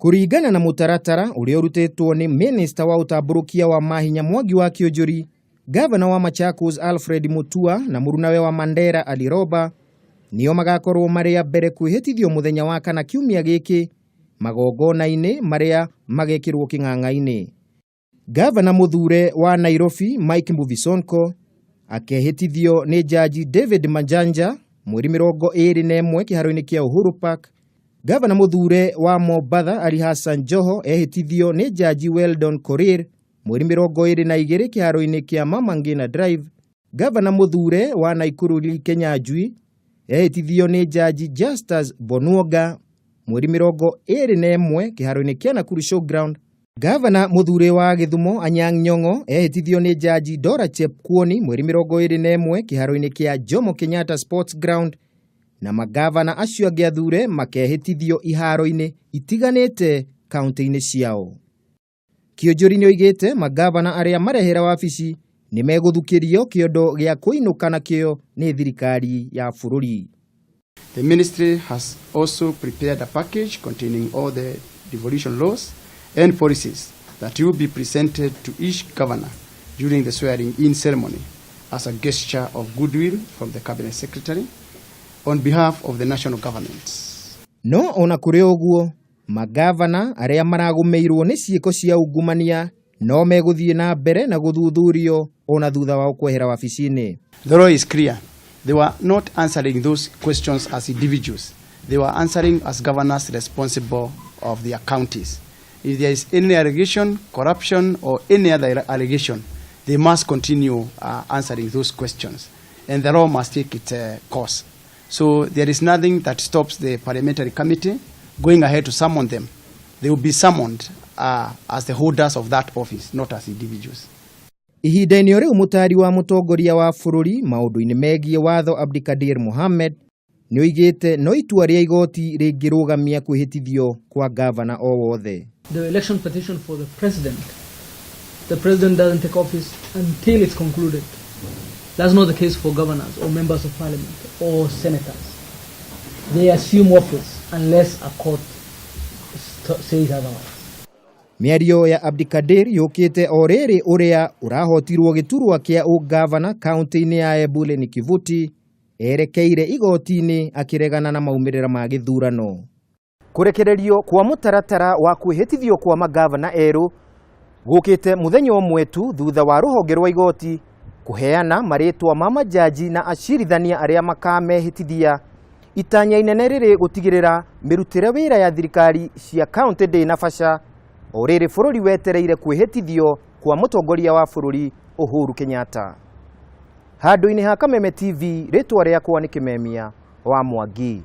Kũringana na mũtaratara ũrĩa ũrutĩtwo nĩ minista wa ũtambũrũkia wa mahinya Mwangi wa Kĩũnjũri, gavana wa Machakos Alfred Mutua na mũrunawe wa Mandera Ali Roba nĩo magakorwo marĩ a mbere kwĩhĩtithio mũthenya wa kana kiumia gĩkĩ magongona-inĩ marĩa magekĩrwo kĩng'ang'a-inĩ. Gavana mũthure wa Nairobi Mike Mbuvi Sonko akehĩtithio nĩ jaji David Majanja mweri 21 kĩharo-inĩ kĩa Uhuru Park. Gavana mũthure wa Mombatha Ali Hassan Joho ehĩtithio nĩ jaji Weldon Korir mweri 22 kĩharo-inĩ kĩa Mama Ngina Drive. Gavana mũthure wa Nakuru Lee Kinyanjui ehĩtithio nĩ jaji Justus Bonuoga mweri 21 kĩharo-inĩ kĩa Nakuru Showground. Gavana mũthure wa Gĩthumo Anyang' Nyong'o ehĩtithio nĩ jaji Dora Chepkwony mweri 21 kĩharo-inĩ kĩa Jomo Kenyatta Sports Ground, na magavana acio angĩ athure makehĩtithio iharo-inĩ itiganĩte kaunti-inĩ ciao. Kĩũnjũri nĩoigĩte magavana arĩa marehera wabici nĩ megũthukĩrio kĩondo gĩa kũinũka nakĩo nĩ thirikari ya bũrũri. The ministry has also prepared a package containing all the devolution laws and policies that will be presented to each governor during the swearing-in ceremony as a gesture of goodwill from the Cabinet Secretary on behalf of the national government. No ona kũrĩ ũguo, magavana arĩa maragũmĩirwo nĩ ciĩko cia ungumania no megũthiĩ na mbere na gũthuthurio ona thutha wao kwehera wabici-inĩ. The law is clear. They were not answering those questions as individuals. They were answering as governors responsible of their counties. If there is any allegation, corruption, or any other allegation, they must continue answering those questions. And the law must take its course. So there is nothing that stops the parliamentary committee going ahead to summon them. They will be summoned as the holders of that office, not as individuals. Ihinda-inĩ o rĩu, mũtari wa mũtongoria wa bũrũri maũndũ-inĩ megiĩ watho Abdikadir Mohamed nĩoigĩte no itua rĩa igoti rĩngĩrũgamia kwĩhĩtithio kwa gavana o wothe. The election petition for the president doesn't take office until it's concluded. That's not the case for governors or members of parliament or senators. They assume office unless a court says otherwise. Mĩario ya Abdikadir yũkĩte o rĩrĩ ũrĩa ũrahotirwo gĩturwa kĩa ũgavana kaunti-inĩ ya Embu Lenny Kivuti erekeire igoti-inĩ akĩregana na maumĩrĩra ma gĩthurano. Kũrekererio kwa mũtaratara wa kwĩhĩtithio kwa magavana erũ gũkĩte mũthenya ũmwe tu thutha wa rũhonge rwa igoti kũheana marĩtwa ma majaji na acirithania arĩa makamehĩtithia. Itanya inene rĩrĩ gũtigĩrĩra mĩrutĩre wĩra ya thirikari cia kaunti ndĩnabaca o rĩrĩ bũrũri wetereire kwĩhĩtithio kwa mũtongoria wa bũrũri Uhuru Kenyatta. Handũ-inĩ ha Kameme TV, rĩtwa rĩakwa nĩ Kĩmemia wa Mwangi.